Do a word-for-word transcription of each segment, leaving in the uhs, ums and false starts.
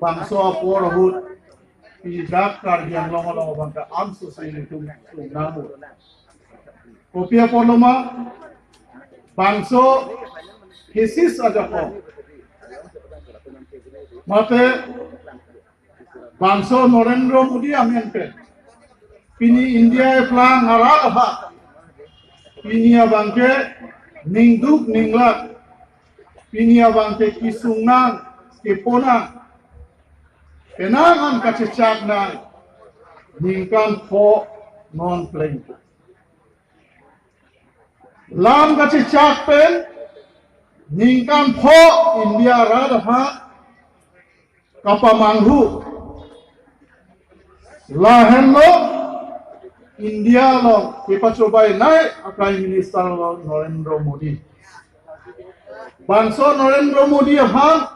Bangso apor ahut pini dak Karbi Anglong along abang ke amso si ilitum sungnang. Kopi apor lo ma, bangso thesis ajakong. Mate bangso Narendra Modi amen pen pini India eplang arat aphan pini abang ke ningduk ninglak, pini abang ke kesungnang keponang, penang an kachechak nang ningkan pho non pleng. Lam kachechak pen ningkan pho India rat aphan kapamanghu. Lahenlo India along kepachobei nai a Prime Minister lo Narendra Modi. Bangso Narendra Modi aphan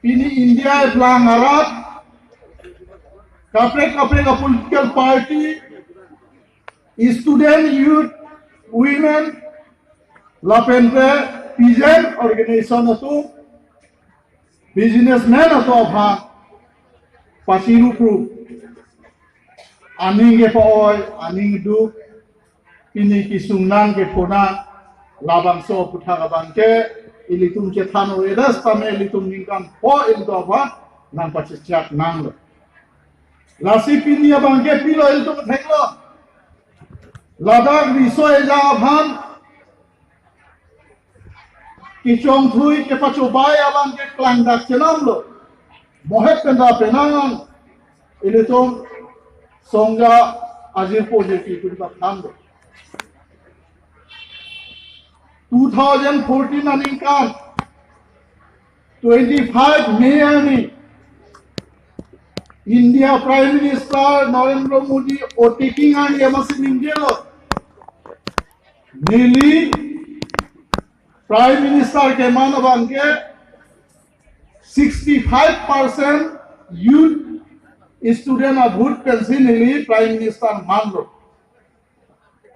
pini India eplang arat kaprek kaprek a political party, student, youth, women, lapen ke peasant organization atum, businessman atum aphan pachirukru, aning kepa-oi, aning duk, pini kesungnang keponang, labangso aputhak abang ke ilitum chethan-o-edet tame ilitum ningkan pho ilitum aphan nangpachechak nanglo. Lasi pini abang ke pilo ilitum theklong. Ladak riso ejang aphan kechongthui kepachobei abang ke klangdak chenamlo. Mohet pen ta penang an ilitum songja ajirpo jirpi tum ta thanlo. Two thousand fourteen aningkan twenty-five May arni India Prime Minister Narendra Modi otiking arni amatsi ningjelo, neli Prime Minister keman abang ke sixty-five percent youth student a-vote pensi neli Prime Minister manlo.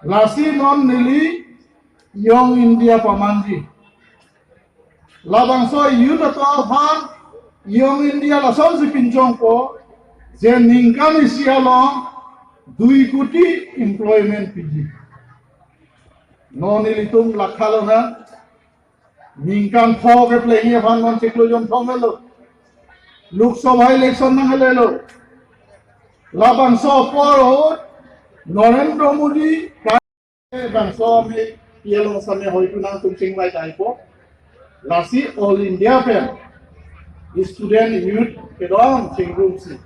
Lasi non neli Young India pamanji. Labangso youth atum aphan Young India lasonsi pinchongpo, je ningkan isi along dui koti employment piji. Non nelitum lakha lonang, ningkan pho keplengji aphan non chiklo jom thong helo. Lok Sabha election nanghelelo. Labangso apor ahut Narendra Modi bangso me yalong same hoitu nangtum chingvai taipo. Lasi All India pen student, youth kedam chingrumsi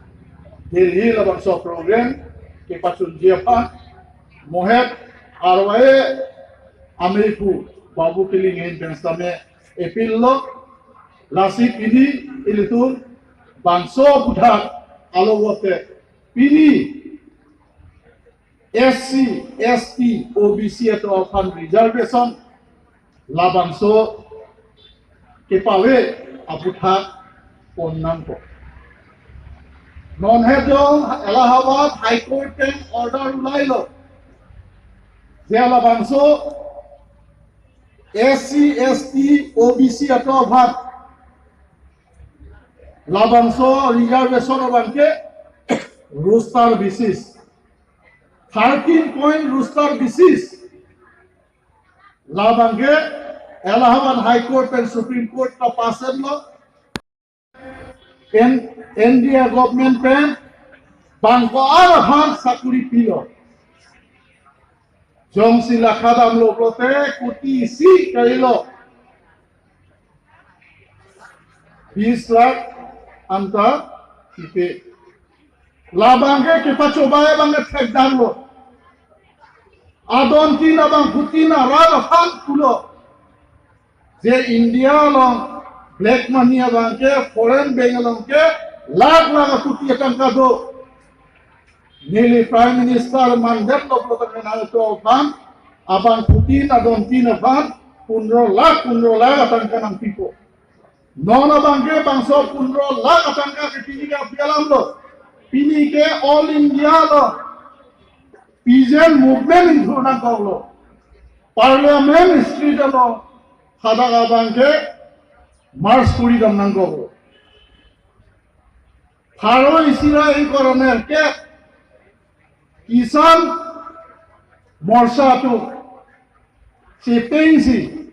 Delhi labangso program kepachunji aphan mohet arwai amepu Babu Killing ahin pen same appeal lo. Lasi pini ilitum bangso aputhak alo vote pini S C, S T, O B C atum aphan reservation labangso kepave aputhak ponnangpo. Non he jong Allahabad High Court pen order ulailo, je labangso S C, S T, O B C atum aphan labangso reservation abang ke roster basis, thirteen point roster basis. Labang ke Allahabad High Court pen Supreme Court ta pass lo. N, N D A government pen bang ko-an aphan sakuri pilo. Jongsi lakha damlo pulote koti isi kalilo. Bis lakh anta pipe. Labang ke kepachobei abang ke thekdamlo. Adon tin abangphutin arat aphan pulo, je India along black money abang ke foreign bank along ke lakh lakh akoti atangka do. Neli Prime Minister mandetlo pulo tangka nangtum aphan abangphutin adon tin aphan pundro lakh pundro lakh atangka nangpipo. Non abang ke bangso pundro lakh atangka ke pini ke api alam lo. Pini ke All India along peasant movement ingthur nangkoklo. Parliament street along hadak abang ke march kuri dam nangkoklo. Pharo isi ra ingkoi ra nerkep Kisan Morcha atum chepengsi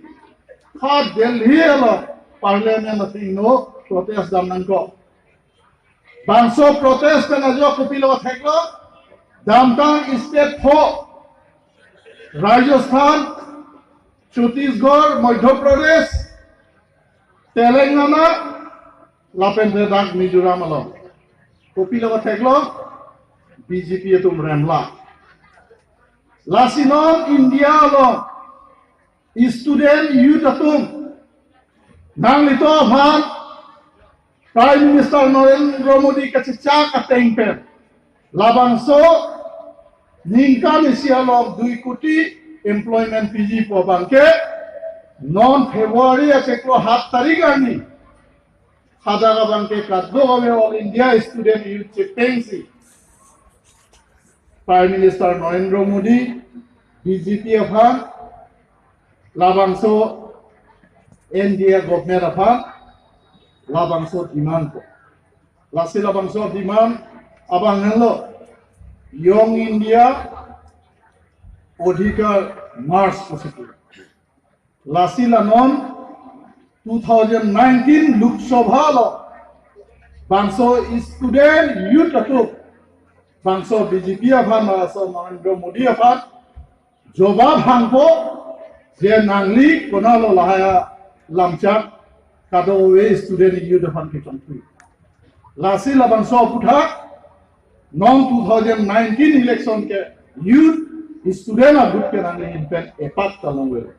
ha Delhi along Parliament athengno protest dam nangkok. Bangso protest pen ajok kopilo theklo, damtang state pho, Rajasthan, Chhattisgarh, Madhya Pradesh, Telangana, lapen dak Mizoram along. Kopilo theklo, B J P atum remla. Lasi non India along student youth atum nanglitum aphan Prime Minister Narendra Modi kachechak ateng pen labangso ningkan isi along dui koti employment piji pu abangke non February achiklo hat tarik arni hadak abangke kadokave All India Student Youth chepengsi Prime Minister Narendra Modi, B J P aphan, labangso N D A government aphan labangso demand ko. Lasi labangso demand abang henlo Young India Adhikar March pusi pu. Lasi la non two thousand nineteen Lok Sabha along bangso student youth atum bangso B J P aphan, bangso Narendra Modi aphan jobab hangpo, je nangli konatlo lahai lamchak kadokave student youth aphan kechongthu. Lasi labangso aphuthak non two thousand nineteen election ke youth student abut ke nangli ahin pen epak ta longvelo.